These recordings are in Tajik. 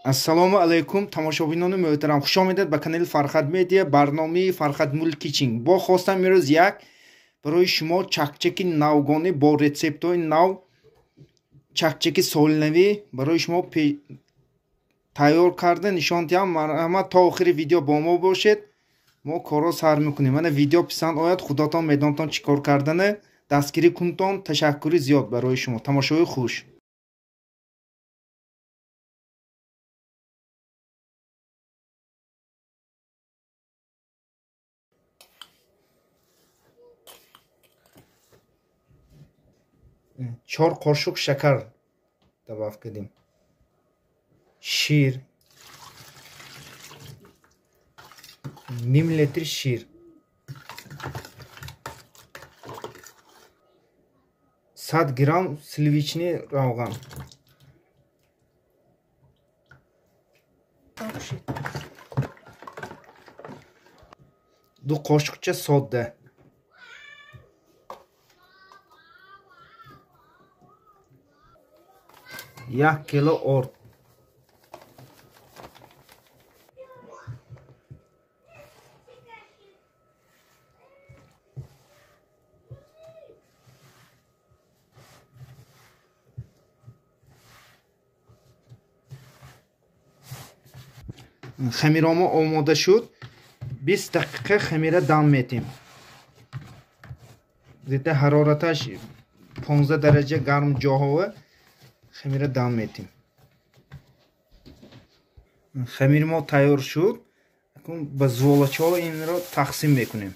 Ассалому алайкум, тамошобинони муҳтарам, хуш омадед ба канали Фархад Медиа, барномаи Фархад Мулк Кичинг. Бо хостам имрӯз як барои шумо чакчаки навгонӣ бо рецептҳои нав, чакчаки солинавӣ барои шумо тайёр карда нишон диҳам. Марҳамат, то охири видео бо мо бошед. Мо корро сар мекунем. Мана видео писанд ояд, худотон медонтон чӣ кор кардане. Дастгирӣ кунтон. Ташаккури зиёд барои шумо. Тамошои хуш. Чор қошуқ шакар добав кардем, шир ним литр шир, 100 грамм сливочный равған, 2 қошуқча содда, 1 кило орд, хамиромо омода шуд. 20 дақиқа хамира дам метем. Зита ҳарораташ 15 дараҷа гарм ҷоҳова хамира дам метем. Хамири мо тайёр шуд. Акнун ба зуволачаҳо инро тақсим мекунем.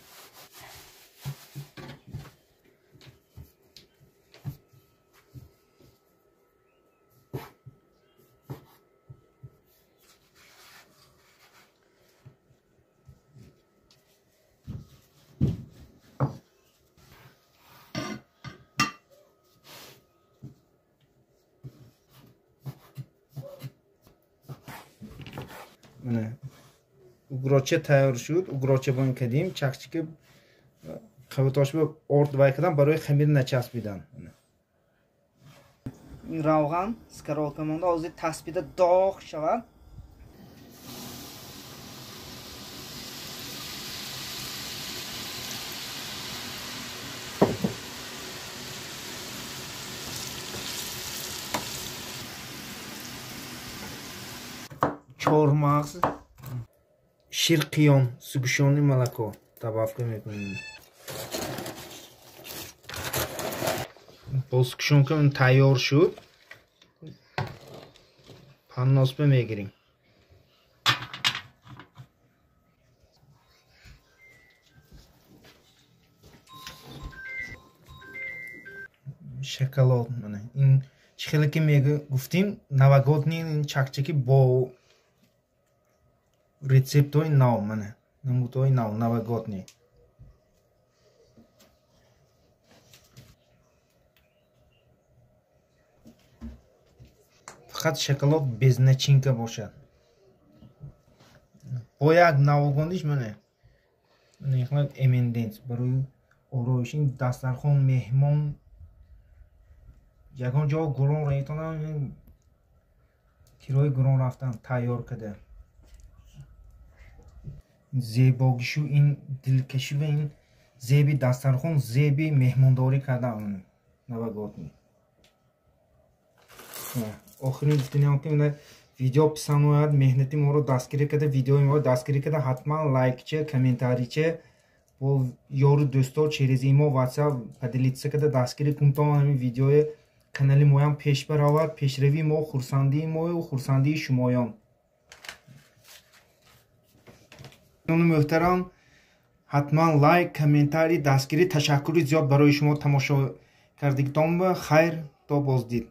Угроча тайёр шуд. Угроча бон кардем. Чакчаки қавитош ба орд вай кардам барои хамир начаспидан. Ин равған сковородка монда, ҳозир таспида доғ шавад. Чормағз, ширқиён, сгущённый молоко добавка мекунем. Бо сгущёнка тайёр шуд. Панносба мегирем. Шоколад, мана ин чӣ хеле ки гуфтем, новогодний чакчаки бо рецептҳои нав, мана намудҳои нав, новогодний. Фақат шоколад без начинка бошад. Бо як навгониш, мана M&M's барои ороиши дастархон, меҳмон ягон ҷо гурон ретонам, кирои гурон рафтан тайёр карда. Зебогишу ин дилкашӣ ва ин зеби дастархон, зеби меҳмондорӣ кардан новогодний. Охирин гуфтаниам ки видео писанд ояд, меҳнати моро дастгирӣ карда, видеои моро дастгирӣ карда, ҳатман лайкча, комментарийча бо ёру дӯсто через имо, WhatsApp поделиться карда дастгирӣ кунтон. Ҳамин видеои канали моям пеш баравад. Пешравии мо хурсандии мою хурсандии шумоён. Муҳтарам, ҳатман лайк, комментарий, дастгирӣ. Ташаккури зиёд барои шумо тамошо кардагитон. Хайр, то боздид.